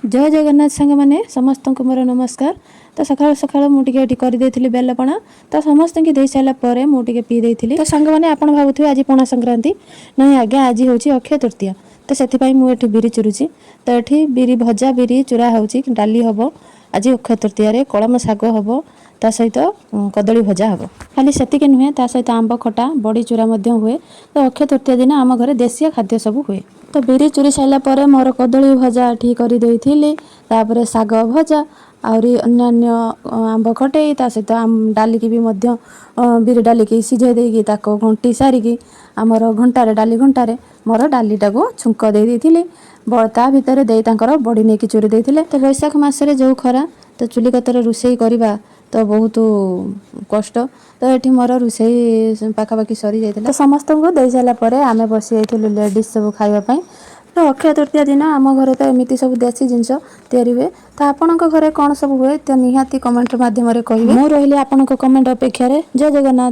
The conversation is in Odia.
ଜୟ ଜଗନ୍ନାଥ ସାଙ୍ଗମାନେ, ସମସ୍ତଙ୍କୁ ମୋର ନମସ୍କାର। ତ ସକାଳୁ ସକାଳୁ ମୁଁ ଟିକେ ଏଠି କରିଦେଇଥିଲି ବେଲପଣା। ତ ସମସ୍ତଙ୍କୁ ଦେଇ ସାରିଲା ପରେ ମୁଁ ଟିକେ ପିଇ ଦେଇଥିଲି। ତ ସାଙ୍ଗମାନେ, ଆପଣ ଭାବୁଥିବେ ଆଜି ପଣା ସଂକ୍ରାନ୍ତି। ନାଇଁ ଆଜ୍ଞା, ଆଜି ହେଉଛି ଅକ୍ଷୟ ତୃତୀୟା। ତ ସେଥିପାଇଁ ମୁଁ ଏଠି ବିରି ଚୁରୁଛି। ତ ଏଠି ବିରି ଭଜା, ବିରି ଚୁରା ହେଉଛି, ଡାଲି ହେବ। ଆଜି ଅକ୍ଷୟ ତୃତୀୟାରେ କଳମ ଶାଗ ହେବ, ତା ସହିତ କଦଳୀ ଭଜା ହେବ। ଖାଲି ସେତିକି ନୁହେଁ, ତା ସହିତ ଆମ୍ବ ଖଟା, ବଡ଼ି ଚୁରା ମଧ୍ୟ ହୁଏ। ତ ଅକ୍ଷୟ ତୃତୀୟା ଦିନ ଆମ ଘରେ ଦେଶୀୟ ଖାଦ୍ୟ ସବୁ ହୁଏ। ତ ବିରି ଚୁରି ସାରିଲା ପରେ ମୋର କଦଳୀ ଭଜା ଏଠି କରିଦେଇଥିଲି, ତାପରେ ଶାଗ ଭଜା, ଆହୁରି ଅନ୍ୟାନ୍ୟ ଆମ୍ବ ଖଟେଇ, ତା ସହିତ ଡାଲିକି ବି ମଧ୍ୟ ବିରି ଡାଲିକି ସିଝେଇ ଦେଇକି, ତାକୁ ଘୁଣ୍ଟି ସାରିକି ଆମର ଘଣ୍ଟାରେ, ଡାଲି ଘଣ୍ଟାରେ ମୋର ଡାଲିଟାକୁ ଛୁଙ୍କ ଦେଇ ଦେଇଥିଲି। ତା ଭିତରେ ଦେଇ ତାଙ୍କର ବଡ଼ି ନେଇକି ଚୁରି ଦେଇଥିଲେ। ତ ବୈଶାଖ ମାସରେ ଯେଉଁ ଖରା, ତ ଚୁଲି କତରେ ରୋଷେଇ କରିବା ତ ବହୁତ କଷ୍ଟ। ତ ଏଠି ମୋର ରୋଷେଇ ପାଖାପାଖି ସରିଯାଇଥିଲା। ତ ସମସ୍ତଙ୍କୁ ଦେଇ ସାରିଲା ପରେ ଆମେ ବସି ଯାଇଥିଲୁ ଲେଡ଼ିଜ୍ ସବୁ ଖାଇବା ପାଇଁ। ତ ଅକ୍ଷୟ ତୃତୀୟା ଦିନ ଆମ ଘରେ ତ ଏମିତି ସବୁ ଦେଶୀ ଜିନିଷ ତିଆରି ହୁଏ। ତ ଆପଣଙ୍କ ଘରେ କ'ଣ ସବୁ ହୁଏ, ତ ନିହାତି କମେଣ୍ଟ ମାଧ୍ୟମରେ କହିବେ। ମୁଁ ରହିଲି ଆପଣଙ୍କ କମେଣ୍ଟ ଅପେକ୍ଷାରେ। ଜୟ ଜଗନ୍ନାଥ।